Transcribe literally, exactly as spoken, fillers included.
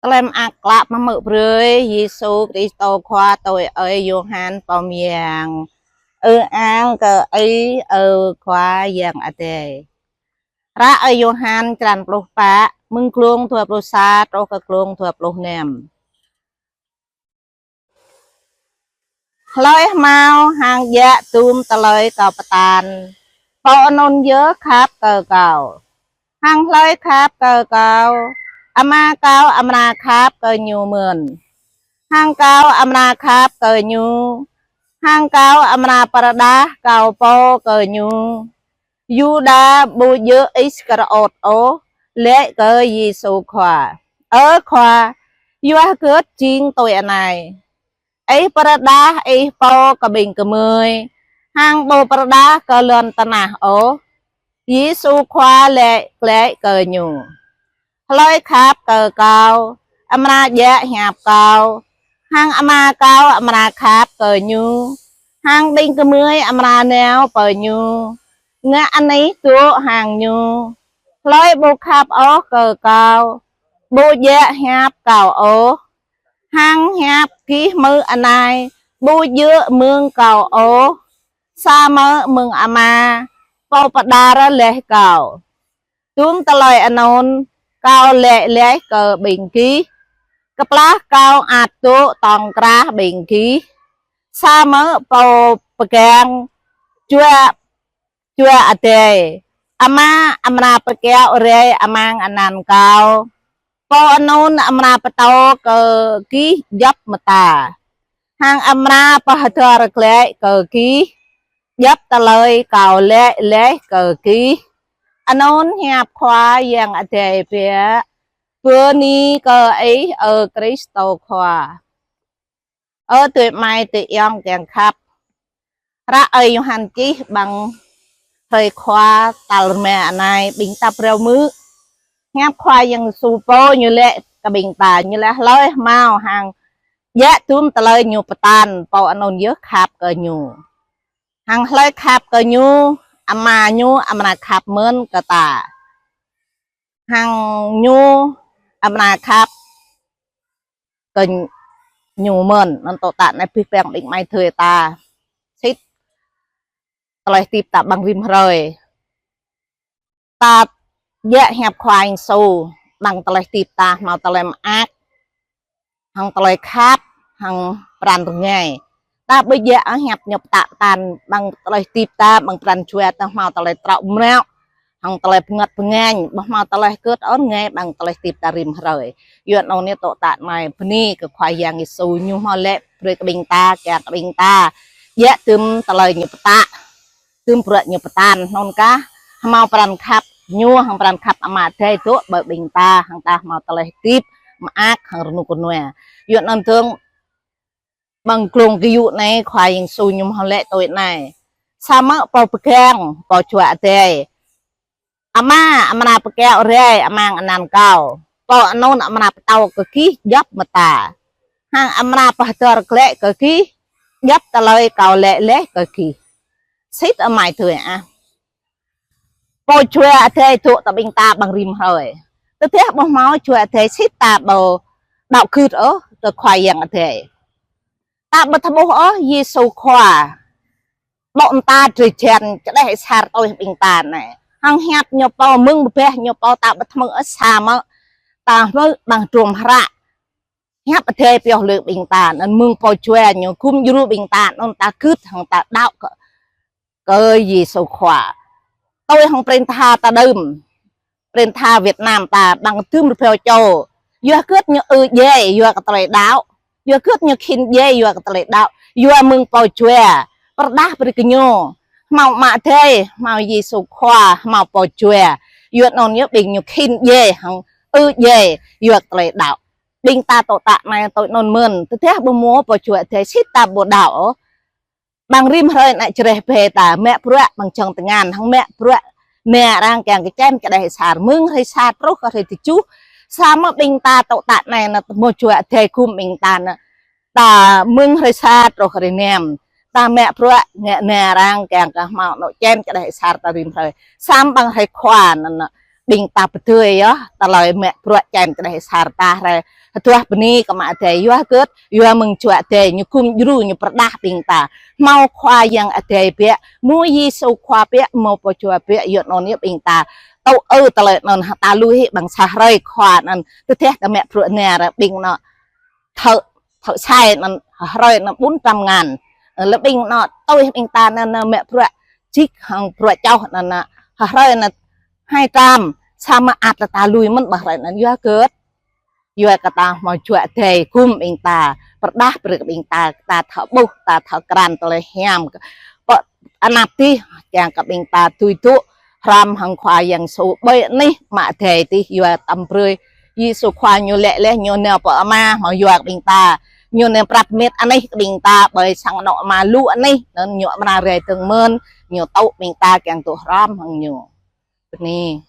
Tơlơi mơak klă mơ̆ng mơ̆ng brơi Yêsu Kristô Khua tui ơi Yôhan pô mơyang. Ơ ang kơ Ih, ơ Khua Yang Adai. Hră ơi Yôhan črăn pluh pă, mơ̆ng glông dua pluh sa truh kơ glông dua pluh năm. Hlơi hmâo hăng djă̱ dum tơlơi Kâo pơtăn, pô anŭn yơh khăp kơ Kâo. Hăng hlơi khăp kơ Kâo, Ama Kâo amra khăp kơ ñu mơ̆n. Hăng Kâo amra khăp kơ ñu. Hăng Kâo amra pơrơđah Kâo pô kơ ñu. Yuđa ƀu djơ̆ Iskariôt ôh, laĭ kơ Yêsu Khua: Ơ Khua, yua hơget jing tui anai? Ih pơrơđah Ih pô kơ ƀing gơmơi, hăng ƀu pơrơđah kơ lŏn tơnah ôh. Yêsu Khua laĭ glaĭ kơ ñu: Hlơi khăp kơ Kâo, amra djă̱ hiăp Kâo, hăng Ama Kâo amra khăp kơ ñu, hăng ƀing gơmơi amra nao pơ ñu. Ngă anih dŏ hăng ñu. Hlơi ƀu khăp ôh kơ Kâo, ƀu djă̱ hiăp Kâo ôh. Hăng hiăp gih hmư̆ anai, ƀu djơ̆ mơ̆ng Kâo ôh, samơ̆ mơ̆ng Ama, pô pơđar laih Kâo. Dum tơlơi anŭn Kâo laĭ laih kơ ƀing gih, kơplah Kâo ăt dŏ tŏng krah ƀing gih. Samơ̆ Pô Pơgang, Jua, Jua Adai, Ama amra pơkiaŏ rai amăng anăn Kâo, pô anŭn amra pơtô kơ gih djŏp mơta, hăng amra pơhơdơr glaĭ kơ gih djŏp tơlơi Kâo laĭ laih kơ gih. Anŭn hiăp Khua Yang Adai biă. Bơni kơ Ih, ơ Kristô Khua. Ơ adơi amai adơi ayŏng kiăng khăp. Hră ơi Yôhan čih ƀăng hrơi Khua tal rơma anai ƀing ta phrâo hmư̆. Hiăp Khua Yang Yêsu pô ñu laĭ kơ ƀing ta, ñu laĭ hlơi hmâo hăng djă̱ dum tơlơi ñu pơtăn, pô anŭn yơh khăp kơ ñu. Hăng hlơi khăp kơ ñu, Ama ñu amra khăp mơ̆n kơ ta. Hăng ñu amra khăp kơ ñu mơ̆n. Anŭn tŏ tă anai abih bang ƀing amai adơi ta. Sĭt tơlơi hơdip ta ƀăng rĭm hrơi. Ta djă̱ hiăp Khua Yang Yêsu, ƀăng tơlơi hơdip ta hmâo tơlơi mơak, hăng tơlơi khăp, hăng pran rơngai. Ta ƀu djă̱ ôh hiăp ñu pơtă pơtăn, ƀăng tơlơi hơdip ta, ƀăng pran jua ta hmâo tơlơi trŏ mrŏ, hăng tơlơi bơngăt bơngañ, ƀu hmâo tơlơi hơget ôh rơngai ƀăng tơlơi hơdip ta rĭm hrơi. Yua anŭn yơh tŏ tă anai bơni kơ Khua Yang Yêsu ñu hmâo laĭ brơi kơ ƀing ta, kiăng kơ ƀing ta djă̱ dum tơlơi ñu pơtă, dum bruă ñu pơtăn, anŭn kah hmâo pran khăp ñu, hăng pran khăp Ama Adai dŏ ƀơi ƀing ta, hăng ta hmâo tơlơi hơdip mơak hăng rơnŭk rơnua. Yua anŭn dơ̆ng ƀăng glông gơyut anai Khua Yang Yêsu ñu hmâo laĭ tui anai: Samơ̆ Pô Pơgang, Pô Jua Adai, Ama amra pơkiaŏ rai amăng anăn Kâo, pô anŭn amra pơtô kơ gih djŏp mơta, hăng amra pơhơdơr glaĭ kơ gih djŏp tơlơi Kâo laĭ laih kơ gih. Sĭt amai adơi ah. Pô Jua Adai dŏ tơ ƀing ta ƀăng rĭm hrơi. Tơdah ƀu hmâo Jua Adai sĭt ta ƀu đaŏ gưt ôh kơ Khua Yang Adai. Ta ƀu thâo ƀuh ôh Yêsu Khua ƀô̆ mơta drơi jăn čơđeh asar tui ƀing ta anai. Hăng hiăp ñu pô mơ̆ng bơbeh ñu pô ta ƀu thâo hmư̆ ôh samơ̆ ta hmư̆ ƀăng hơdrôm hră. Hiăp Adai pioh lui ƀing ta, anŭn mơ̆ng Pô Jua ñu gum djru ƀing ta, anŭn ta gưt hăng ta đaŏ kơ, kơ Yêsu Khua. Tui hăng prin tha ta đưm, prin tha Việt Nam ta ƀăng dŭm rơbâo čô. Yua hơget ñu ư djai, yua kơ tơlơi đaŏ. Yua hơget ñu khĭn djai, yua kơ tơlơi đaŏ. Yua mơ̆ng Pô Jua pơrơđah brơi kơ ñu. Hmâo Ama Adai, hmâo Yêsu Khua, hmâo Pô Jua. Yua anŭn yơh ƀing ñu khĭn djai, hăng ư djai, yua kơ tơlơi đaŏ. Ƀing ta tŏ tă anai tui anŭn mơ̆n, tơdah ƀu hmâo Pô Jua Adai sĭt ta ƀu đaŏ ôh. Ƀăng rĭm hrơi anai čơđeh bĕ ta, mă bruă ƀăng jơ̆ng tơngan, hăng mă bruă mă arăng kiăng kơ čem čơđeh asar mơ̆ng hrơi sa truh kơ hrơi tơjuh. Samơ̆ ƀing ta tŏ tă anai anŭn Pô Jua Adai gum ƀing ta anŭn. Ta mơ̆ng hrơi sa truh hrơi năm, ta mă bruă ngă mă arăng kiăng kơ hmâo anŏ čem čơđeh asar ta rĭm hrơi. Samơ̆ ƀăng hrơi Khua anŭn, ƀing ta pơdơi yơh, tơlơi mă bruă čem tơdeh asar ta rai. Hơduah bơni kơ Ama Adai yua hơgĕt, yua mơ̆ng Jua Adai, ñu gum djru, ñu pơrơđah ƀing ta. Hmâo Khua Yang Adai biă, hmâo Yêsu Khua biă, hmâo Pô Jua biă, yua anŭn yơh ƀing ta tŭ ư tơlơi anŭn hă ta lui hĭ ƀing sa hrơi Khua anŭn, tơdeh ta mă bruă nă rai ƀing anŭn thâo, thâo sai anŭn hrơi anŭn ƀun trăm ngăn. Ơ, lĕ ƀing anŭn tui ƀing ta anŭn, anŭn mă bruă jik hăng bruă čoh anŭn, anŭn hrơi anŭn hai trăm, samơ̆ ăt ta lui mơ̆n ƀơi hrơi anŭn yua hơgĕt. Yua kơ ta hmâo Jua Adai gum ƀing ta, pơrơđah brơi kơ ƀing ta, ta thâo ƀuh, ta thâo krăn tơlơi hiam. Pơ anăp tih, kiăng kơ ƀing ta tui tŭ, hrŏm hăng Khua Yang Yêsu ƀơi anih Ama Adai tih yua tơm brơi. Yêsu Khua ñu laĭ laih ñu nao pơ Ama, hmâo yua kơ ƀing ta. Ñu nao prăp mĕt anih kơ ƀing ta, ƀơi sang anŏ Ama lu anih, anŭn ñu amra rai dơ̆ng mơ̆n, ñu tŭ ƀing ta kiăng tŭ hrŏm hăng ñu. Bơni.